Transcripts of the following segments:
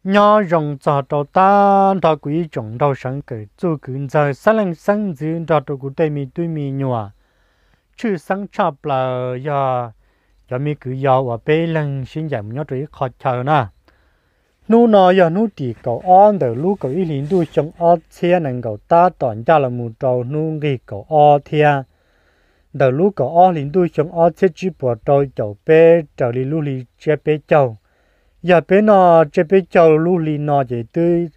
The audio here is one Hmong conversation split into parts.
Nyob zoo txog rau tag nrho kuv ib tsoom nraug seev kawm txuj kwv ntxawg, xeeb leej xeeb ntxwv nrog rau kuv tej me tub me nyuam, tshwj xeeb tshaj plaws yog cov me kwv yau uas peb leeg sib ncaim mus nyob rau ib qho chaw na. Hnub no yog hnub tim kaum ob ntawm lub kaum ib hlis ntuj xyoo ob txhiab nees nkaum tab tom ncaj los mus rau hnub nqig kaum ob thiab. Ntawm lub kaum ob hlis ntuj xyoo ob txhiab tsib puas rau caum peb raws li lub hli tsiab peb caug. Yog peb noj tsiab peb caug lub hli no ces twb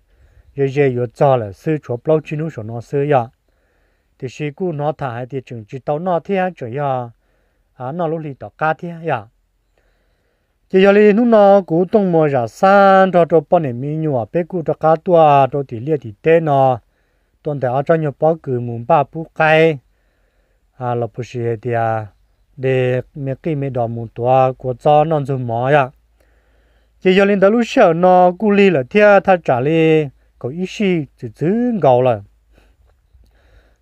ze ze yuav txog lawm xwb, tshuav plaub tsib hnub saum no xwb yom. Tiam sis kuj hnov tham hais tias tseem tsis tau noj thiab, tseem yog noj lub hli tom qab thiab yom. Ces yog li hnub no kuv Tooj Muas Zam Xab nrog rau poj niam me nyuam peb kuj rov qab tuaj rau tim liaj tim teb no, tuaj ntais ob tsob nyuag pob kws mus npaj pub qaib, los puas sis hais tias de me qij me dos mus tuav kua txob noj ntxuag mov yom. Ces yog li ntawd lub sij hawm no kuj lig lawm thiab, thaj tsam li kaum ib sij txwm txwv nkaus lawm.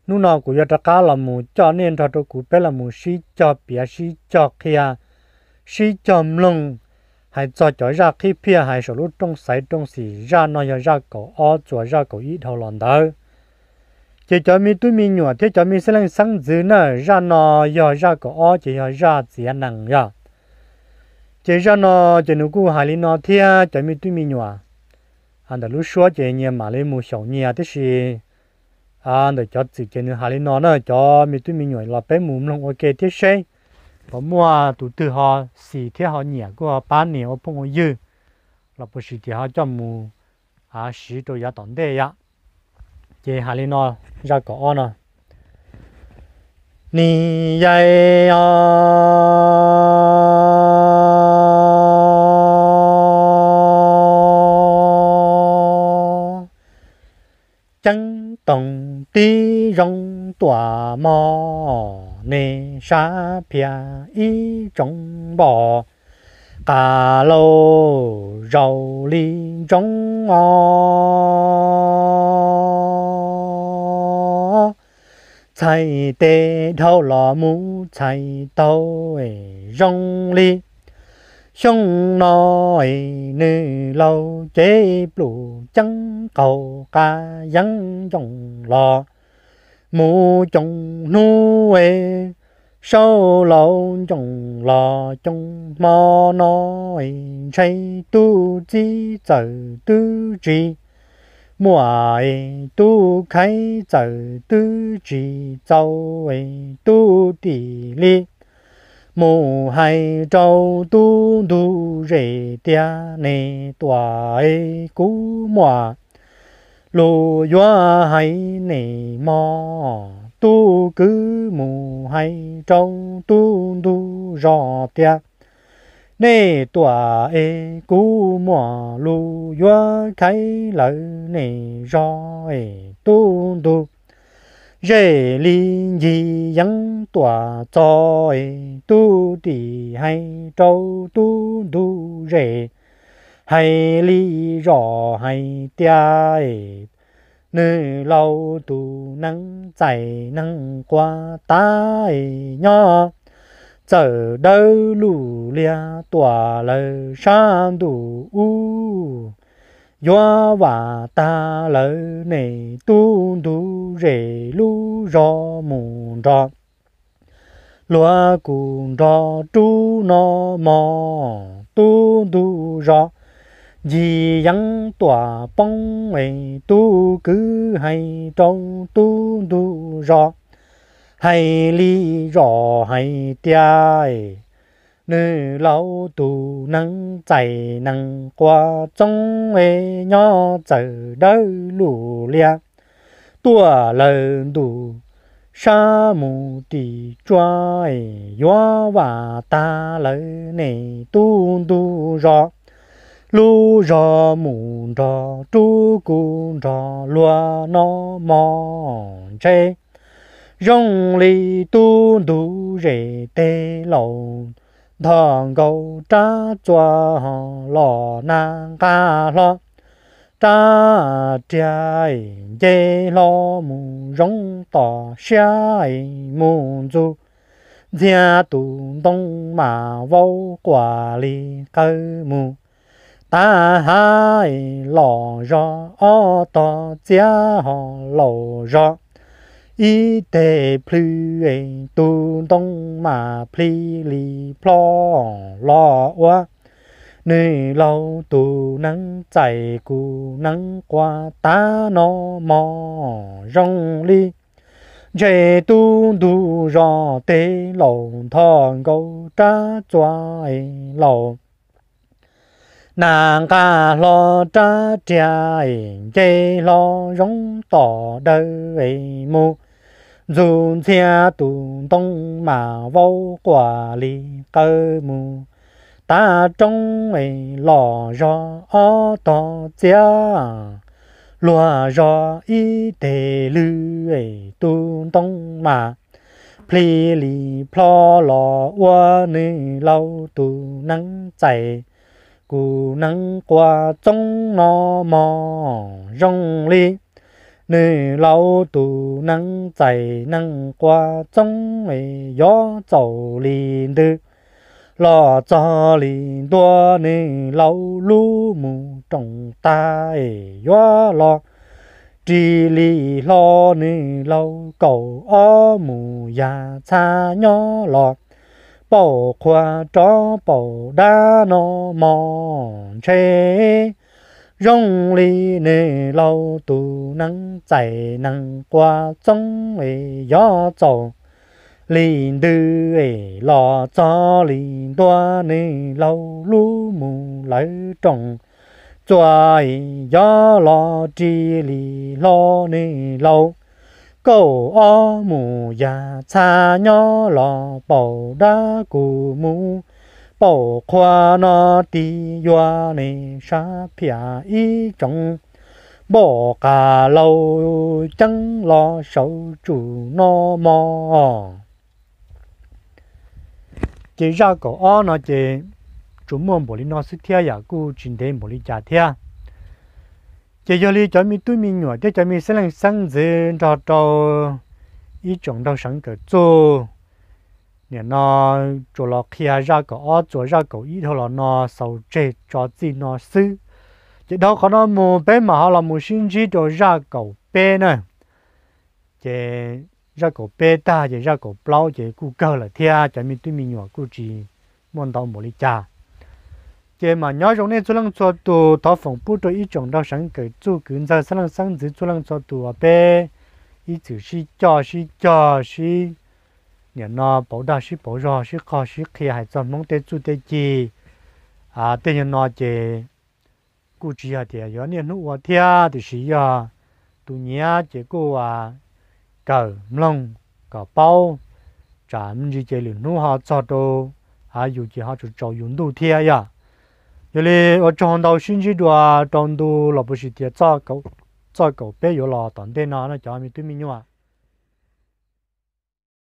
Hnub no kuv yuav rov qab los mus coj nej nrog rau kuv peb los mus sib cog piav sib cog qhia, sib cog mloog hais txog cov zaj qhib phiaj hais saum lub rooj xaiv rooj xim. Zaj no yog zaj kaum ob txuas zaj kaum ib dhau los ntawd. Ces cov me tub me nyuam thiab cov me xeeb leej xeeb ntxwv na, zaj no yog zaj kaum ob ces yog zaj txiav nees yom. Ces zaj no ces nws kuj hais li no thiab cov me tub me nyuam. Ntawm lub suab ces nyias mam li mus xyaum nyias tib si. Ntawm cov txwm ces nws hais li no na cov me tub me nyuam, los peb mus mloog ua ke thiab seb puas muaj tus twg ho xis thiab ho nyiam kuj ho pab nias ua phooj ua ywg, los puas sis tias ho coj mus siv rau yav tom ntej yom. Ces hais li no, zaj kaum ob no. Nim yaim os, ceeb toom tib zoo tuam mog, nej sab phiaj ib tsoom npom, qas lauj zaum li ntsoov os. Txhais tes dhau los mus txhais taug zoo li xyoo no, nws laus cev pluj ceeb qaug qas yeeb ncoos los mus coos hnub, saub laus ncoos los coos hmo no, ntshe tub txib txawm twb tsis muaj, tub khaiv txawm twb tsis txaus, tub tim li mus hais rau tub ntug zes tias nej tuaj es kuv muaj lus yuav hais nej mog. Tub kwv mus hais rau tub ntug zos tias nej tuaj es kuv muaj lus yuav khaiv lawv nej zos es tub ntug zes li ncig yeeb tuaj txog es tub tim hais rau tub ntug zes, hais li zos hais tias es nws laus tus neeg txais neeg quav tav es nyob txawm dawb lug liag tuaj lawm sab ntuj ub, yuav vam tag lawm nej tub ntug zes lub zos mus nrog luag kuj nrog rub no mog. Tub ntug zos ncig yeeb tuaj poob es tub kwv hais rau tub ntug zos, hais li zos hais tias es nws laus tus neeg txais neeg quav txoob es nyob txawm dawb lug liag tuaj lawm ntuj sab mus tim tsuas es yuav vam tag lawm nej tub ntug zos lub zos mus nrog rub kuj nrog luag no mog. Ntshe zoo li tub ntug zes teg laus ntog nkaus rab txuas ho los nag nqa hlo rab riam es nce hlo mus zoov tom siab es mus ntxug ntxhiab tus ntoo mas vau quas li qawg mus tav hav los zog ob tog txiab ho laus zog ib teg plhws, tus ntoo mas plhis li plho los ua nws laug tus neev txais kuv neev quas tav no mog zoo li ntshe tub ntug zos teg laus ntho nkaus rab txua laus nas nqa hlo rab riam nce hlo zoov tom dawm mus ntxug ntxhias tus ntoo mas vau quas li qawv mus tav roob los zog ob tog txiab luag zog ib teg lwg, tus ntoo mas plhis li plho los ua nws laug tus neev txais kuv neev quas txoob no mog zoo li nws laug tus neev txais neev quas txoob yov txaus li ntws los txog li ntua nws laug lub mus roos tag yuav los ris li hlo nws laug kaum ob mus yam txha nyob los paum qhua rov paum dab no mog ntshe zoo li nws laug tus neev txais neev quas txoob yov txaus li ntws los txog li ntua nws laug lub mus lawv roos txua yov los ris li hlo nws laug kaum ob mus yam txha nyob los paum dab kuv mus paum qhua no tig yuav nws sab phiaj ib tsoom npaum qas laus ceeb los saum tsum no mog. Ces zaj kaum ob no ces tsuas muaj npaum li no xwb thiab yam kuj tsis ntev npaum li cas thiab. Ces yog li cov me tub me nyuam thiab cov me xeeb leej xeeb ntxwv nrog rau ib tsoom nraug seev kawm txuj, nim no tsuas los qhia zaj kaum ob txuas zaj kaum ib dhau los no xaus tseg tso txij no xwb. Ces dhau qhov no mus peb mam ho los mus sib ntsib rau zaj kaum peb na. Ces zaj kaum peb tag ces zaj kaum plaub ces kuj kawg lawm thiab cov me tub me nyuam kuj tsis muaj ntau npaum li cas. Ces mam nyob zoo nej txhua leej txhua tus, thov foom pub rau ib tsoom nraug seev kawm txuj kwv ntxawg xeeb leej xeeb ntxwv txhua leej txhua tus uas peb ib txwm sib coj sib cog sib, nim no pauv dag sib pauv zog sib qog sib qhia hais txog Hmoob tej txuj tej ci. Tej yog no ces kuj tsis yog tias yuav niaj hnub ua thiab tiam sis yog tus nyiam ces kuj kawm mloog kom paub, tsam me ntsis ces lwm hnub ho txog rau yus ces ho tsaus tsaus yus ntuj thiab yom. Yog li ua tsaug ntau, sib ntsib dua rau ntu los puas sis tias txoj kaum peb yuav los tom ntej no no cov me tub me nyuam.